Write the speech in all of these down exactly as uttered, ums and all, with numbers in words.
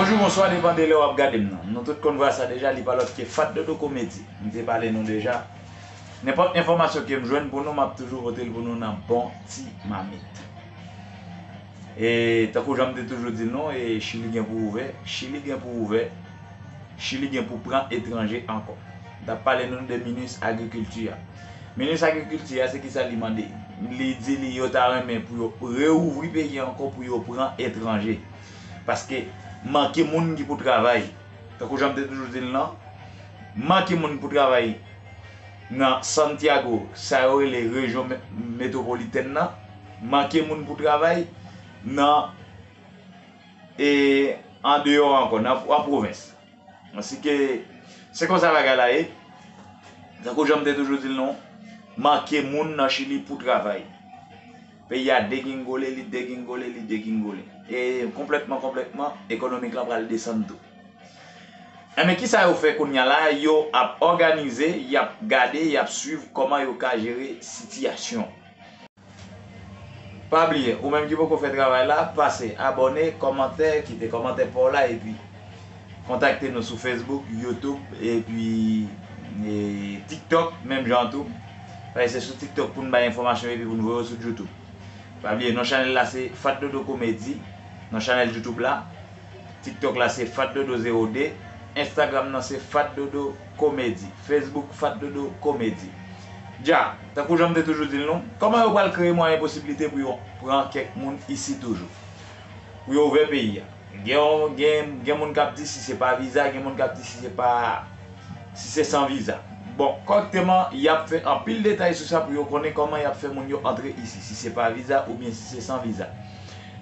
Bonjou, bonswa, depann de lè w ap gade m nan. Nou tout konn vwa sa deja, li pa lòt ke Fat Dodo Komedi. M te pale nou deja. Nenpòt enfòmasyon ke m jwenn pou nou, m ap toujou pote l pou nou nan bon ti mamit. E tankou jan m te toujou di nou, e Chili gen pou ouvè, Chili gen pou ouvè, Chili gen pou pran etranje ankò. M t ap pale nou de minis agrikilti a. Minis agrikilti a, se kisa li mande? Li di li yo ta renmen pou yo reouvri peyi a ankò pou yo pran etranje. Paske manke moun ki pou travay. Tankou jan m te toujou di l lan, manke moun pou travay nan Santiago, sa yo rele rejyon me-, metwopolitèn nan, manke moun pou travay nan, e andeyò ankò, nan, an pwovens. Ansi ke, se konsa bagay la ye. Tankou jan m te toujou di l non, manke moun nan Chili pou travay. Peyi a degingole, li degingole, li degingole. E konplètman, konplètman, ekonomik lan pral desann tou. Enben, kisa yo fè kounye a la? Yo ap òganize, y ap gade, y ap swiv kòman yo ka jere sitiyasyon. Pa bliye, ou menm ki poko fè travay la, pase abòne, kòmante, kite kòmantè pa w la, epi kontakte nou sou Facebook, YouTube, epi, e TikTok, menm jan tou. Paske se sou TikTok pou n bay enfòmasyon epi pou n voye yo sou YouTube. Pa bliye, non chanèl la se Fat Dodo Komedi, non chanèl YouTube la. TikTok la se Fat Dodo zewo de, Instagram nan se Fat Dodo Komedi, Facebook Fat Dodo Komedi. Dja, tankou jan m te toujou di l nou, kòman yo pral kreye mwayen posiblite pou yo pran kèk moun isi toujou? Pou yo ouvè peyi a. Gen, gen, gen moun k ap di si se pa viza, gen moun k ap di si se pa, si se san viza. Bon, kòrèkteman, y ap fè anpil detay sou sa pou yo konnen kòman y ap fè moun yo antre isi, si se pa viza oubyen si se san viza.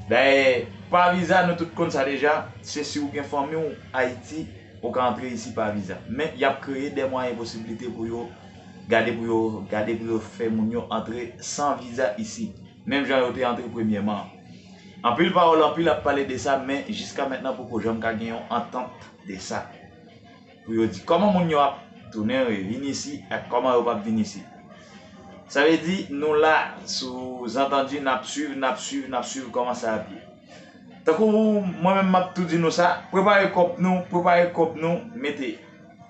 Dayè, pa viza, nou tout konn sa deja, se si ou gen fanmi w Ayiti, ou ka antre isi pa viza. Men, y ap kreye de mwayen posiblite pou yo gade, pou yo gade, pou yo fè moun yo antre san viza isi. Menm jan yo te antre premyèman. Anpil pawòl, anpil ap pale de sa, men jiska mentnan poko janm ka gen yon antant de sa. Pou yo di kòman moun yo ap tounen revin isi ak kòman yo p ap vin isi. Sa vle di, nou la, sou zantandi, n ap swiv, n ap swiv, n ap swiv kòman sa ap ye. Tankou mwen menm m ap tou di nou sa, prepare kòb nou, prepare kòb nou, mete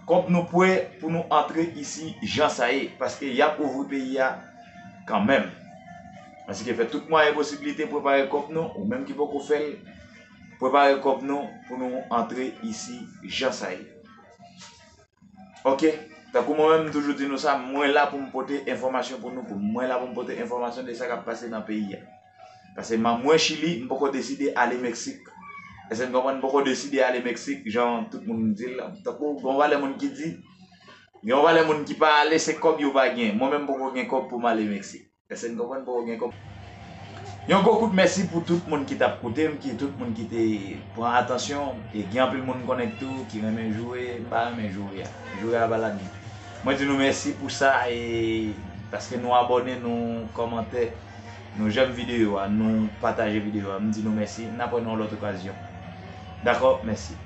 kòb nou prè pou nou antre isi jan sa ye, paske y ap ouvri peyi a kanmenm. Ansi ke fè tout mwayen posiblite prepare kòb nou, ou menm ki poko fè l, prepare kòb nou pou nou antre isi jan sa ye. Ok, tankou mwen menm m toujou di nou sa, mwen la pou m pote enfòmasyon pou nou, pou mwen la pou m pote enfòmasyon de sa k ap pase nan peyi a. Paske m, mwen Chili, m poko deside ale Meksik. Èske n konprann? M poko deside ale Meksik, jan tout moun di l. Tankou gen yon valè moun ki di, gen yon valè moun ki pa ale, se kòb yo pa gen. Mwen menm m poko gen kòb pou m ale Meksik. Èske n konprann? Poko gen kòb. Yon gwo kout mèsi pou tout moun ki t ap koute m, ki tout moun ki te pran atansyon. E gen anpil moun m konnen tou ki renmen joure, m pa renmen joure a. Joure a pa ladan. Mwen di nou mèsi pou sa, e paske nou abòne, nou kòmante, nou j'aime videyo a, nou pataje videyo a. M di nou mèsi, n ap wè nan yon lòt okazyon. Dakò, mèsi.